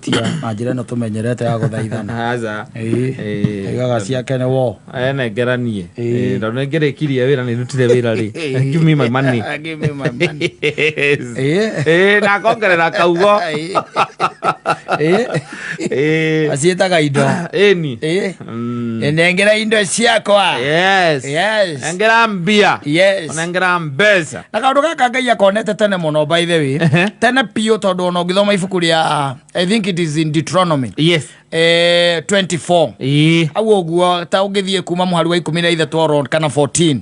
Gwĩtia na njĩra ĩno tũmenyerete ya gũthaithana. Aca. Ĩĩ. Ĩĩ. Aigaga ciake nĩ wo. Nengeranie. Ĩĩ. Tondũ nĩ ngĩrĩkirie wĩra, nĩ ndutire wĩra rĩ, give me my money. Give me my money. Yes. Ĩĩ. Ĩĩ, na akongerera kaugo. Ĩĩ. Ĩĩ. Aciĩtaga indo. Ĩni. Ĩĩ. Nengera indo ciakwa. Yes. Yes. Nengera mbia. Yes. Nengera mbeca. Na kaũndũ gaka Ngai akonete tene mũno, by the way. Tene biũ, tondũ ona ũngĩthoma ibuku rĩa, I think it is in Deuteronomy 24 hau ũguo, ta ũngĩthiĩ kuma mũhari wa 13 oro kana 14,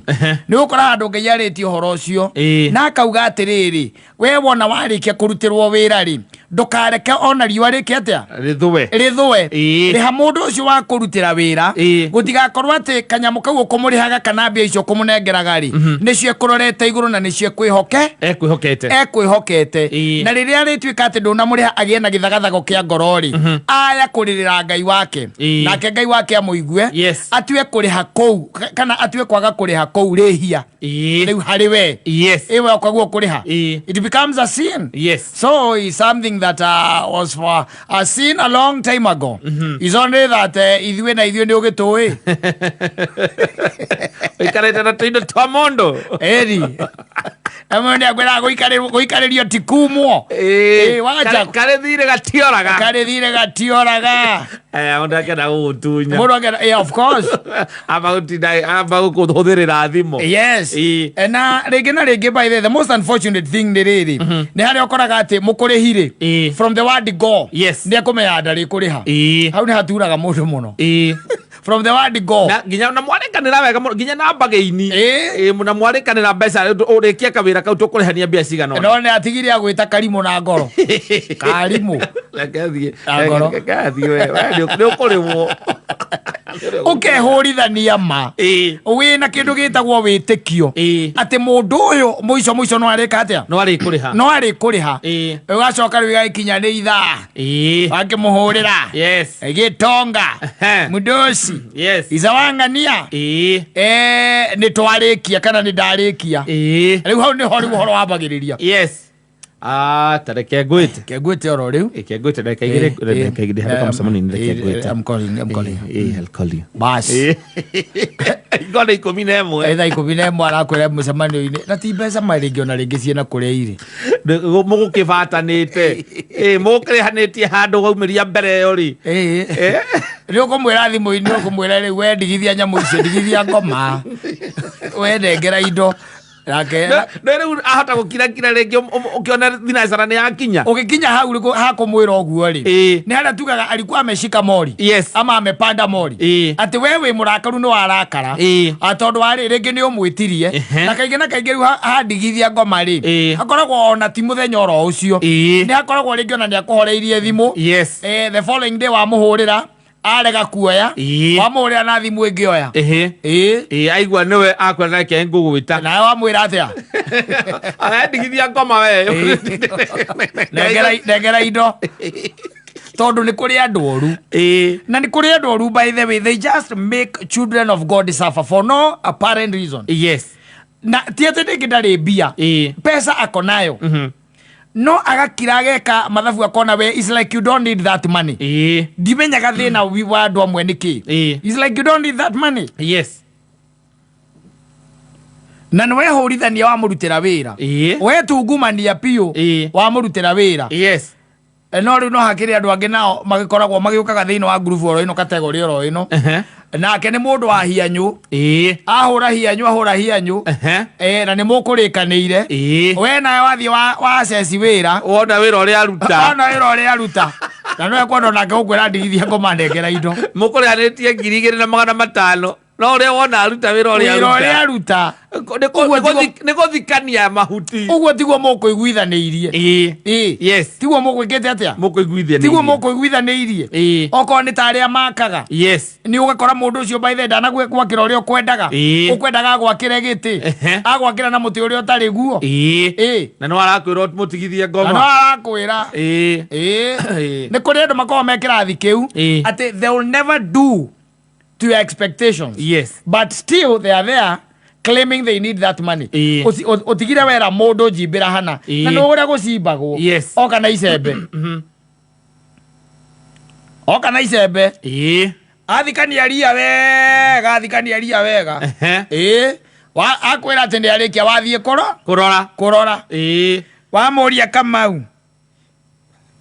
nĩ ũgũkora handũ Ngai arĩtie ũhoro ũcio. Na akauga atĩrĩrĩ, we wona warĩkia kũrutĩrwo wĩra rĩ, ndũkareke ona riũa rĩke atĩa? Rĩthũe. Rĩthũe. Rĩha mũndũ ũcio wa kũrutĩra wĩra. Gũtigakorwo atĩ kanyamũ kau ũkũmũrĩhaga kana mbia icio ũkũmũnengeraga rĩ, nĩcio ekũrorete igũrũ na nĩcio ekwĩhoke. Ekwĩhokete. Ekwĩhokete. Na rĩrĩa rĩtuĩka atĩ ndũnamũrĩha, agĩe na gĩthagathago kĩa ngoro rĩ, aya kũrĩrĩra Ngai wake. Nake Ngai wake amũigue. Atue kũrĩha kũu kana atue kwaga kũrĩha kũu rĩhia. Rĩu harĩ we. Ĩwe ũkaguo kũrĩha. It becomes a sin. So it's something that was for a sin a long time ago. It's only that ithuĩ na ithuĩ nĩ ũgĩtũĩ. Ũikarĩte na tũindo twa mũndũ. Ĩri amwe nĩ akwĩraga gũikarĩrio ti kumwo. Ĩĩ, wacha. Karĩ thirĩ gatioraga. Karĩ thirĩ gatioraga. Eh, mũndũ akenda gũgũtunya. Mũndũ akenda, yeah, of course. Amba gũtinda amba gũkũhũthĩrĩra thimũ. Eh, na rĩngĩ na rĩngĩ, by the most unfortunate thing nĩ rĩrĩ, nĩ harĩa ũkoraga atĩ mũkũrĩhi rĩ, from the word go, nĩ ekũmenya ndarĩ kũrĩha. Hau nĩ haturaga mũndũ mũno. From the word go. Na nginya na mwarĩkanĩra wega mũno, nginya na mbagĩini. Ĩĩ. Na mwarĩkanĩra mbeca, ũrĩkie kawĩra kau tũkũrĩhania mbia cigana ũna. No nĩ atigire agwĩta karimũ na ngoro karimũ. Reke thiĩ. Na ngoro. Reke thiĩ we. We nĩ ũkũrĩhwo. Ũkehũrithania ma wĩna kĩndũ gĩtagwo wĩtĩkio atĩ mũndũ ũyũ mũico mũico no arĩka atĩa? No arĩkũrĩha. No arĩkũrĩha. Ũgacoka rĩu igagĩkinya nĩ ithaa wakĩmũhũrĩra gĩtonga mũndũ icawang'ania. Nĩ twarĩkia kana nĩ ndarĩkia. Rĩu hau nĩho rĩu ũhoro wambagĩrĩria. Yes. Ah, ta reke ngwĩte. Ke ngwĩte oro rĩu. Reke ngwĩte ndagĩka 2, ndagĩka 2 handũ kamũcemanio-inĩ, reke ngwĩte. I'm calling, I'm calling. I'll call you. Bas. Ingo nĩ 11. Thaa 11 arakwĩra mũcemanio-inĩ, na ti mbeca ma rĩngĩ ona rĩngĩ ciĩna kũrĩa irĩ. Mũgũkĩbatanĩte. Mũgũkĩrĩhanĩtie handũ waumĩria mbere ĩyo rĩ. Nĩ ũkũmwĩra thimũ-inĩ, ũkũmwĩra rĩu we ndigithia nyamũ icio, ndigithia ngoma, we nengera indo nake. No rĩu ahota gũkirakira rĩngĩ ũkĩona thinacara nĩ yakinya. Ũgĩkinya hau rĩ, hakũmwĩra ũguo rĩ, nĩ harĩa tugaga alikuwa ameshika mori. Ama amepanda mori. Atĩ we wĩ mũrakaru, nĩ warakara. Tondũ warĩ rĩngĩ nĩ ũmwĩtirie. Na kaingĩ na kaingĩ rĩu handigithia ngoma rĩ, hakoragwo ona ti mũthenya oro ũcio. Nĩ hakoragwo rĩngĩ ona nĩ akũhoreirie thimũ. The following day wamũhũrĩra arega kuoya. Wamũhũrĩra na thimũ ĩngĩ oya. Ĩĩ, aigua nĩwe akwĩra reke ngũgwĩta. Nawe wamwĩra atĩa? Arendigithia ngoma we. Nengera indo, tondũ nĩ kũrĩ andũ oru. Na nĩ kũrĩ andũ oru, by the way, they just make children of God suffer for no apparent reason. Na ti atĩ rĩngĩ ndarĩ mbia. Pesa ako nayo, no agakira ageka mathabu akona we is like you don't need that money. Ndimenyaga thĩna wa andũ amwe nĩ kĩ. It's like you don't need that money. Na nĩ wehũrithania wamũrutĩra wĩra. Wetungumania biũ. Wamũrutĩra wĩra. No rĩu no hakĩrĩ andũ angĩ nao magĩkoragwo magĩũkaga thĩinĩ wa ngurubu oro ĩno, category oro ĩno. Nake nĩ mũndũ wa hianyũ. Ahũra hianyũ, ahũra hianyũ. Na nĩ mũkũrĩkanĩire. We nawe wathiĩ wa access wĩra. Wona wĩra ũrĩa aruta. Ona wĩra ũrĩa aruta, na no ekwenda onake gũkwĩra ndigithia ngoma nengera indo. Mũkũrĩhanĩtie 2500, no ũrĩa wona aruta wĩra ũrĩa wĩra ũrĩa aruta aruta Ũguo nĩ gũthikania mahuti. Ũguo tiguo mũkũiguithanĩirie. Tiguo mũgwĩkĩte atĩa? Mũkũiguithanĩirie. Tiguo mũkũiguithanĩirie. Okorwo nĩ ta arĩa makaga, nĩ ũgakora mũndũ ũcio by the ndanagwakĩra ũrĩa ũkwendaga. Ũkwendaga agwakĩre gĩtĩ, agwakĩra na mũtĩ ũrĩa ũtarĩ guo. Na no arakwĩra mũtigithie Na no ngoma. arakwĩra. Nĩ kũrĩ andũ makoragwo me kĩrathi kĩu atĩ they will never do to your expectations, but still they are there claiming they need that money. Ũtigire wera mũndũ njimbĩra hana na nĩ ũrĩa gũcimbagwo. Oka na icembe. Oka na icembe. Athikania ria wega, athikania ria wega. Ĩĩ. Wa akwĩra atĩ nĩ arĩkia wathiĩ kũro Kũrora. Kũrora. Wamũria, Kamau,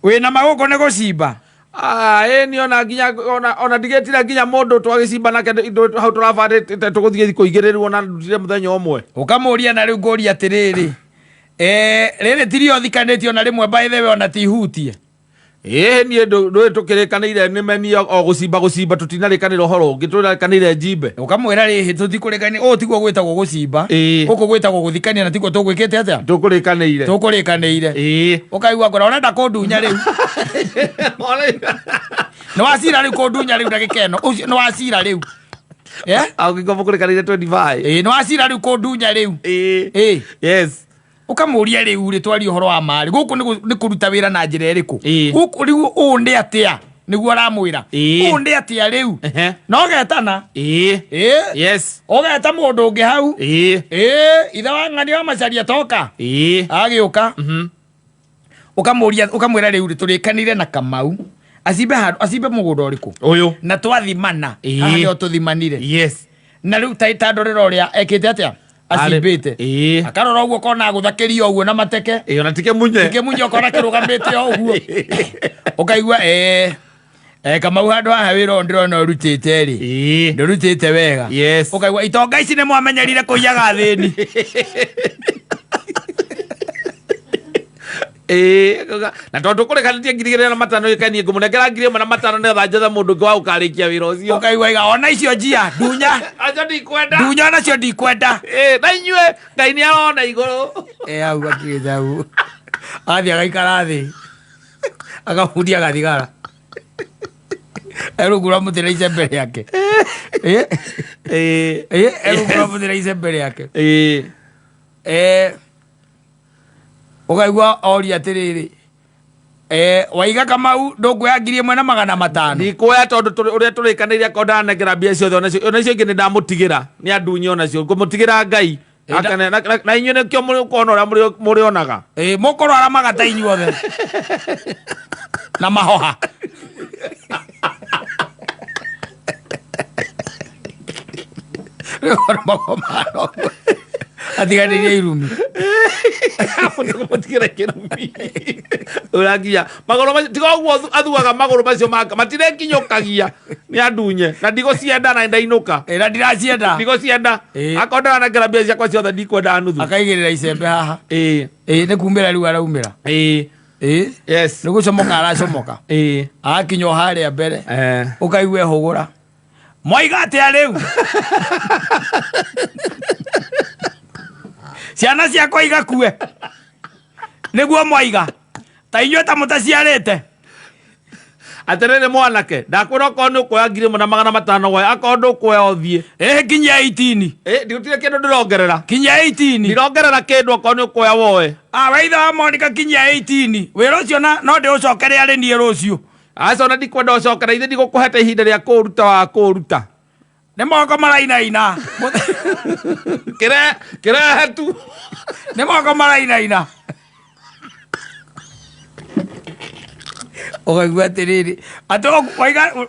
wĩna magũkũ nĩ gũcimba? Ah, ĩ ni ona nginya ona ndigĩtire nginya mũndũ twagĩcimba nake indo hau tũrabandĩte tũgũthiĩ thikũ igĩrĩ rĩu ona ndutire mũthenya ũmwe. Ũkamũria na rĩu ngũria atĩrĩrĩ, rĩrĩ tirio thikanĩtie ona rĩmwe, by the way, ona ti hutie. Ĩĩ, niĩ ndũĩ tũkĩrĩkanĩire nĩ meni o gũcimba gũcimba, tũtinarĩkanĩra ũhoro ũngĩ, tũrĩkanĩire njimbe. Ũkamwĩra rĩhĩ tũtikũrĩkania, ũũ tiguo gwĩtagwo gũcimba. Gũkũ gwĩtagwo gũthikania, na tiguo tũgwĩkĩte atĩa? Tũkũrĩkanĩire. Tũkũrĩkanĩire. Ũkaigua ngora ũrenda kũndunya rĩu, nĩ wacira rĩu kũndunya rĩu na gĩkeno ũcio, nĩ wacira rĩu. Angĩkorwo mũkũrĩkanĩire 25. Ĩĩ, nĩ wacira rĩu kũndunya rĩu. Ĩĩ. Yes. Ũkamũria rĩu rĩ, twarie ũhoro wa marĩ gũkũ nĩ kũruta wĩra na njĩra ĩrĩkũ? Gũkũ rĩu ũũ nĩ atĩa nĩguo aramwĩra? Ũũ nĩ atĩa rĩu? No getana. Ĩĩ. Yes. Ũgeta mũndũ ũngĩ hau. Ĩĩ, ithe wa ng'ani wa macaria toka. Agĩũka ũkamũria, ũkamwĩra rĩu rĩ, tũrĩkanire na Kamau acimbe handũ, acimbe mũgũnda ũrĩkũ? Ũyũ. Na twathimana. Haha nĩho tũthimanire. Na rĩu ta ndorera ũrĩa ekĩte atĩa, acimbĩte. Akarora ũguo kona agũthakĩria ũguo na mateke. Ĩĩ, ona tike munye. Kĩmunye ũkona kĩrũgamĩte o ũguo, ũkaigua Kamau handũ haha wĩra ũyũ ndĩrona ũrutĩte rĩ, ndũrutĩte wega. Ũkaigua itonga ici nĩ mwamenyerire kũiyaga thĩni. Ĩĩ, na tondũ tũkũrĩkanĩtie 2500 ĩkanie ngũmũnengera 1500 nĩgetha njethe mũndũ ũngĩ wa gũkarĩkia wĩra ũcio. Ũkaigua iga ona icio njia ndunya. Acio ndikwenda. Ndunya onacio ndikwenda. Ĩĩ, na inyuĩ Ngai nĩ arona igũrũ. Hau akinyĩte hau athiĩ agaikara thĩ akamundia gathigara erungu rwa mũtĩ na icembe rĩake. Erungu rwa mũtĩ na icembe rĩake. Ũkaigua oria atĩrĩrĩ, waiga Kamau ndũkuoya 1500? Ndikuoya tondũ ũrĩa tũrĩkanĩire akorwo ndanengera mbia ciothe, onacio icio ingĩ nĩ ndamũtigĩra, nĩ andunye onacio ngũmũtigĩra Ngai. Akane na inyuĩ nĩkĩo mũrĩkuona ũrĩa mũrĩonaga. Ĩ, mũkũrwara magata inyuothe na mahoha. Atiganĩrie irumi. Mũtigĩra kĩrumi ũrakinya magũrũ macio tiga ũguo athuaga magũrũ macio maka matirekinyũkagia nĩ andunye na ndigũcienda na ndainũka. Ĩ, na ndiracienda. Ndigũcienda. Akorwo ndaranengera mbia ciakwa ciothe ndikwenda nuthu. Akaigĩrĩra icembe haha. Ĩ, nĩ kumĩra rĩu araumĩra. Ĩ. Yes. Nĩ gũcomoka aracomoka. Agakinya o harĩa mbere. Ũkaigua ehũgũra, mwaiga atĩa rĩu? Ciana ciakwa igakue nĩguo mwaiga ta inyuĩ ta mũtaciarĩte? Atĩrĩrĩ mwanake, ndakwĩra okorwo nĩ ũkuoya 1500 woe, akorwo ndũkuoya ũthiĩ. Ĩ, kinyia 18. Ĩ, ndigũtirĩ kĩndũ ndĩrongerera. Kinyia 18. Ndirongerera kĩndũ, okorwo nĩ ũkuoya woe. Ah, we ithe wa Monica, kinyia 18 wĩra ũcio na no ndĩũcokere arĩ niĩ rũciũ. Aca, ona ndikwenda ũcokera, ithe ndigũkũhete ihinda rĩa kũũruta wa kũũruta. Nĩ moko marainaina. Kĩrehe kĩrehe tu. Nĩ moko marainaina, ũkaigua atĩrĩrĩ atĩ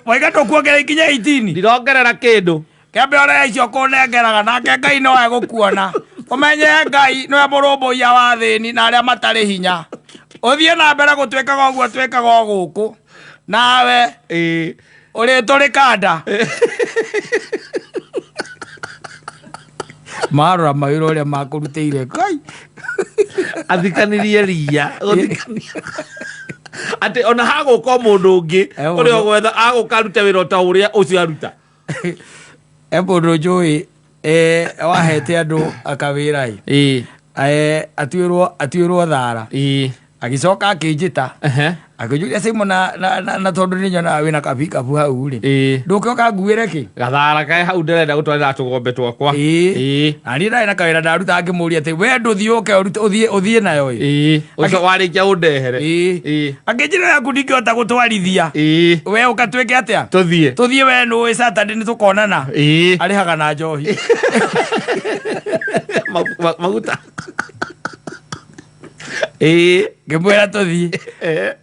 waiga ndũkuongerera ikinya 18. Ndirongerera kĩndũ. Kĩambe ũrĩa icio kũnengeraga nake Ngai no egũkuona, ũmenye Ngai nĩwe mũrũmbũiya wa thĩni na arĩa matarĩ hinya. Ũthiĩ na mbere gũtwĩkaga ũguo twĩkaga o gũkũ nawe. Ũrĩtũrĩka nda marora mawĩra ũrĩa makũrutĩire Ngai. Athikanirie ria gũthikania atĩ ona hagũka o mũndũ ũngĩ ũrĩa ũgwetha agũka arute wĩra o ta ũrĩa ũcio aruta. E mũndũ njũĩ wahete andũ akawĩra ĩ, atuĩrwo thara. Agĩcoka akĩnjĩta, akĩnjũria, Simon, na tondũ nĩ nyonaga wĩna kabikabu hau rĩ, ndũke ũkanguĩre kĩ? Gathara kae hau ndĩrenda gũtwarĩra tũgombe twakwa. Na niĩ ndarĩ na kawĩra ndaruta, ngĩmũria atĩ we ndũthiĩ ũke ũrute ũthiĩ nayo ĩ. Ũcio warĩkia ũndehere. Akĩnjĩra yaku ndingĩhota gũtwarithia. We ũka twĩke atĩa? Tũthiĩ. Tũthiĩ, we nũĩ Saturday nĩ tũkonana. Arĩhaga na njohi. Maguta. Ngĩmwĩra tũthiĩ.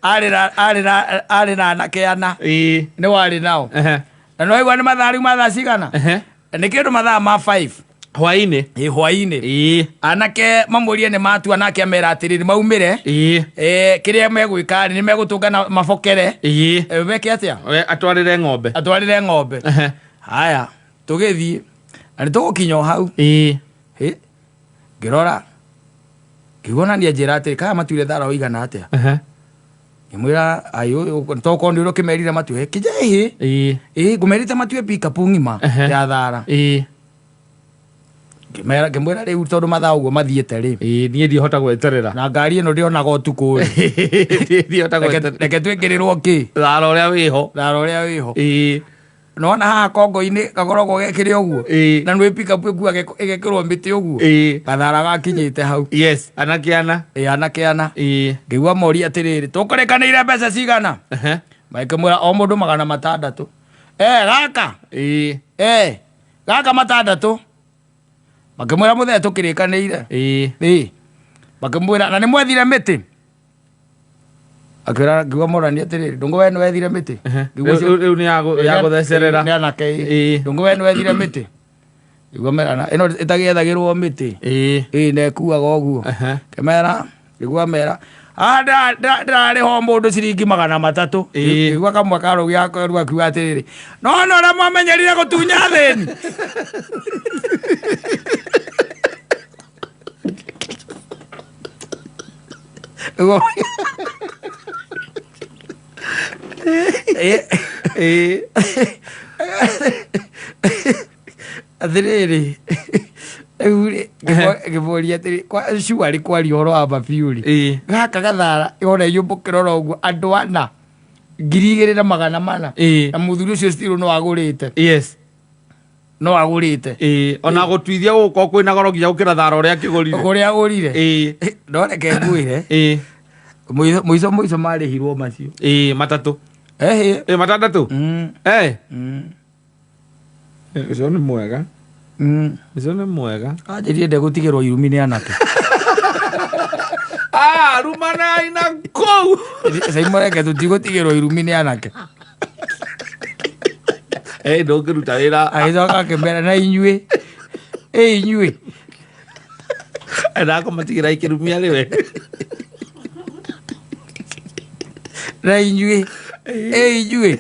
Arĩ na arĩ na arĩ na anake ana. Nĩ warĩ nao. Na nĩwaigua nĩ mathaa rĩu ma thaa cigana? Nĩ kĩndũ mathaa ma 5. Hwainĩ. Ĩ hwainĩ. Anake mamũrie nĩ matua nake amera atĩrĩrĩ maumĩre. Kĩrĩa megwĩka rĩ nĩ megũtũngana mabokere. Meke atĩa? We atwarĩre ng'ombe. Atwarĩre ng'ombe. Haya, tũgĩthiĩ. Na nĩ tũgũkinya o hau. Hĩ, ngĩrora. Ngĩigua ona nĩanjĩra atĩrĩ, kaya matuire thara ũigana atĩa? Ngĩmwĩra, ai ũyũ tokorwo nĩ ũrĩa ũkĩmerire matue. Kĩnja ĩhĩ. Ĩĩ, ngũmerĩte matue pickup ng'ima ya thara. Ngĩmera ngĩmwĩra rĩu tondũ mathaa ũguo mathiĩte rĩ. Niĩ ndihota gweterera. Na ngari ĩno ndĩonaga ũtukũ rĩ. Ndihota gweterera. Reke twĩkĩrĩrwo kĩ? Thara ũrĩa wĩho. Thara ũrĩa wĩho. Nona haha kongo-inĩ gakoragwo gekĩre ũguo. Na nĩ pickup ĩkuaga ĩgekĩrwo mĩtĩ ũguo. Gathara gakinyĩte hau. Yes, anake ana. Ĩĩ anake ana. Ngĩigua moria atĩrĩrĩ, tũkũrĩkanĩire mbeca cigana? Makĩmwĩra o mũndũ 600. Gaka? Gaka 600. Makĩmwĩra mũthee tũkĩrĩkanĩire. Ĩĩ. Makĩmwĩra na nĩ mwethire mĩtĩ? Akĩra ngiuga morani atĩrĩrĩ, ndũngũ we nĩ wethire mĩtĩ? Ngiuga ũcio- Rĩu nĩ ya gũthecerera. Nĩ anake ĩĩ. Ndũngũ we nĩ wethire mĩtĩ? Ngiuga merana ĩno ĩtagĩethagĩrwo mĩtĩ. Ĩĩ na ĩkuaga ũguo. Kĩmera ngĩigua mera haha ndĩrarĩha o mũndũ ciringi 300. Ngĩigua kamwe karũgia keru akiuga atĩrĩrĩ, no ona ũrĩa mwamenyerire gũtunya athĩni. Atĩrĩrĩ, rĩu rĩ, ngĩmũria atĩrĩ, sure kwaria ũhoro wa ma biũ rĩ, gaka gathara ona inyuĩ mũkĩrora ũguo andũ ana 2400. Na mũthuri ũcio still no agũrĩte. Yes. No agũrĩte. Ona gũtuithia gũgũkorwo kwĩna goro nginya gũkĩra thara ũrĩa akĩgũrire. Ũrĩa agũrire. No reke ngwĩre. Mũico mũico mũico marĩhirwo macio. 3. Ehĩ. 6. Ũcio nĩ mwega. Ũcio nĩ mwega. Anjĩrire ndegũtigĩrwo irumi nĩ anake. Ah, rumanai na kũu. Caimoreke tũtigũtigĩrwo irumi nĩ anake. Ndũngĩruta wĩra. Agĩcoka akĩmera na inyuĩ. Ĩ inyuĩ. Ndakũmatigĩra ikĩrumia rĩwe. Na inyuĩ. Ĩ inyuĩ.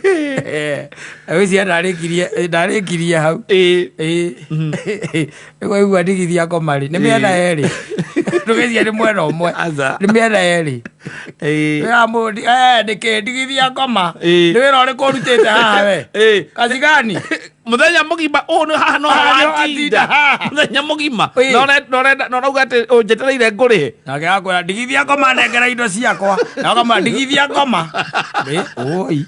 Agwĩciria ndarĩkirie hau. Nĩkwaigua ndigithia ngoma rĩ. Nĩ mĩena yerĩ. Ndũgĩciria nĩ mwena ũmwe. Aca. Nĩ mĩena yerĩ. Wĩra mũndi, nĩkĩ ndigithia ngoma. Nĩ wĩra ũrĩkũ ũrutĩte haha we? Kazi gani? Mũthenya mũgima ũũ nĩ haha no Haha nĩho watinda. watinda haha. Mũthenya mũgima. Na ũrenda na ũrauga atĩ ũnjetereire ngũrĩhe. Nake akwĩra ndigithia ngoma nengera indo ciakwa. Na ũkamwĩra ndigithia ngoma. Oi.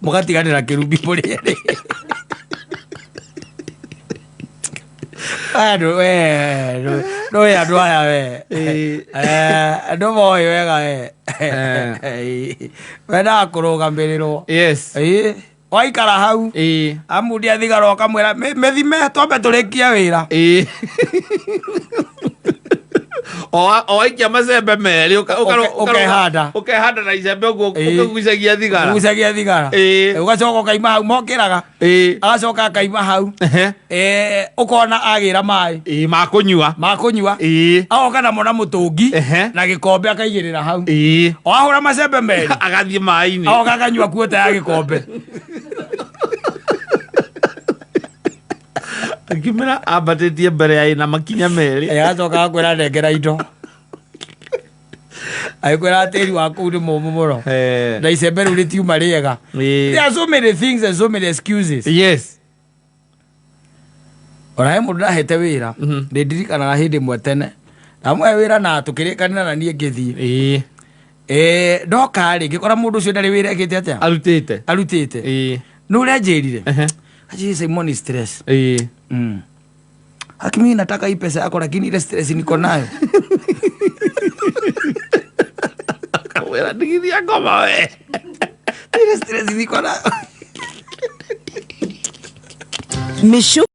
Mũgatiganĩra kĩrumbi mũrĩ erĩ. Andũ we, ndũĩ andũ aya we. Andũ moĩ wega we. Wendaga kũrũgamĩrĩrwo. Yes. Waikara hau. Amundia thigara ũkamwĩra mĩthime twambe tũrĩkie wĩra. O waikia macembe merĩ Ũkehanda. Ũkehanda na icembe ũguo ũkĩgucagia thigara. Ũgucagia thigara. Ũgacoka ũkaima hau mokĩraga. Agacoka akaima hau. Ũkona agĩra maĩ. Ma kũnyua. Ma kũnyua. Agoka namo na mũtũngi na gĩkombe akaigĩrĩra hau. O ahũra macembe merĩ. Agathiĩ maĩ-inĩ. Agoka akanyua kuota ya gĩkombe. Akĩmera ambatĩtie mbere ya ĩna makinya merĩ. Agacoka agakwĩra nengera indo. Agĩkwĩra tĩri wa kũu nĩ mũmũ mũno. Na icembe rĩu rĩtiuma rĩega. There are so many things and so many excuses. Yes. Ona he mũndũ ndahete wĩra. Nĩ ndirikanaga hĩndĩ ĩmwe tene. Ndamũhe wĩra na tũkĩrĩkanĩra na niĩ ngĩthiĩ. Ndoka rĩ, ngĩkora mũndũ ũcio ndarĩ wĩra ekĩte atĩa? Arutĩte. Arutĩte. Nĩ ũrĩa anjĩrire? Anjĩrire Simon stress. Haki mimi nataka hii pesa yako lakini ile stress niko nayo. Akamwĩra ndigithia ngoma we. Ile stress niko nayo. Mishu